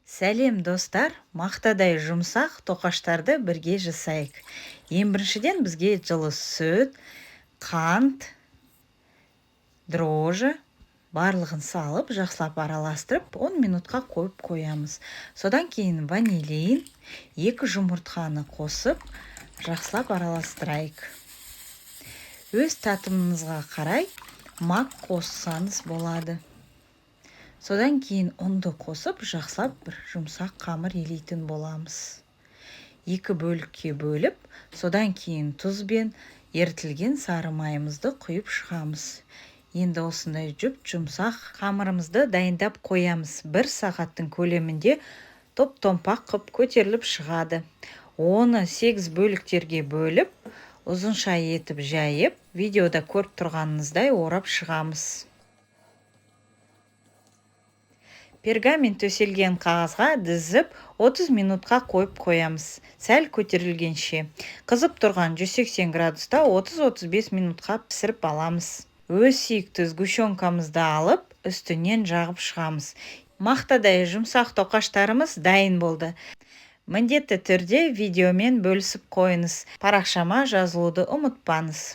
Сәлем, достар! Мақтадай жұмсақ тоқаштарды бірге жасайық. Ең біріншіден бізге жылы сүт, қант, дрожжи барлығын салып, жақсылап араластырып, 10 минутқа қойып қоямыз. Содан кейін ванилин, 2 жұмыртқаны қосып, жақсылап араластырайық. Өз татымыңызға қарай мак қоссаңыз болады. Содан кейін ұнды қосып, жақсылап бір жұмсақ қамыр илейтін боламыз. 2 бөлікке бөліп, содан кейін тұз бен ерітілген сары майымызды құйып шығамыз. Енді осындай жұп-жұмсақ қамырымызды дайындап қоямыз. 1 сағаттың көлемінде топ-томпақ қып көтеріліп шығады. Оны 8 бөліктерге бөліп, ұзынша етіп жайып, видеода көріп тұрғаныңыздай орап шығамыз. Пергамент төселген қағазға дізіп, 30 минутқа қойып қоямыз. Сәл көтерілгенше. Қызып тұрған 180 градуста 30-35 минутқа пісіріп аламыз. Өз сүйікті сгущенкамызды алып, үстінен жағып шығамыз. Мақтадай жұмсақ тоқаштарымыз дайын болды. Міндетті түрде видеомен бөлісіп қойыңыз. Парақшама жазылуды ұмытпаңыз.